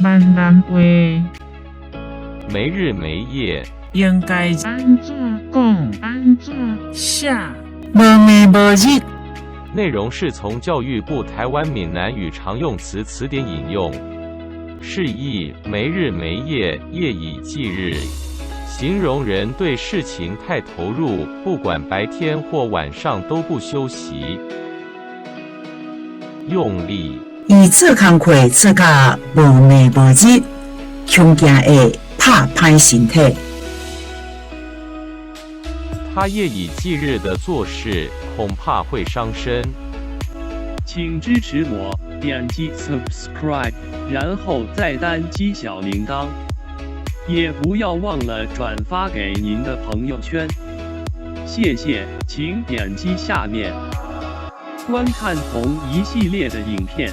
閩南話沒日沒夜。應該按怎講？按怎寫？無暝無日。內容是從教育部台灣閩南語常用詞詞典引用，釋義沒日沒夜，夜以繼日，形容人對事情太投入，不管白天或晚上都不休息。用力。伊做工課做甲無暝無日，恐驚會拍歹身體。他夜以繼日的做事，恐怕會傷身。請支持我，點擊 subscribe，然後再單擊小鈴鐺，也不要忘了轉發給您的朋友圈。謝謝，請點擊下面觀看同一系列的影片。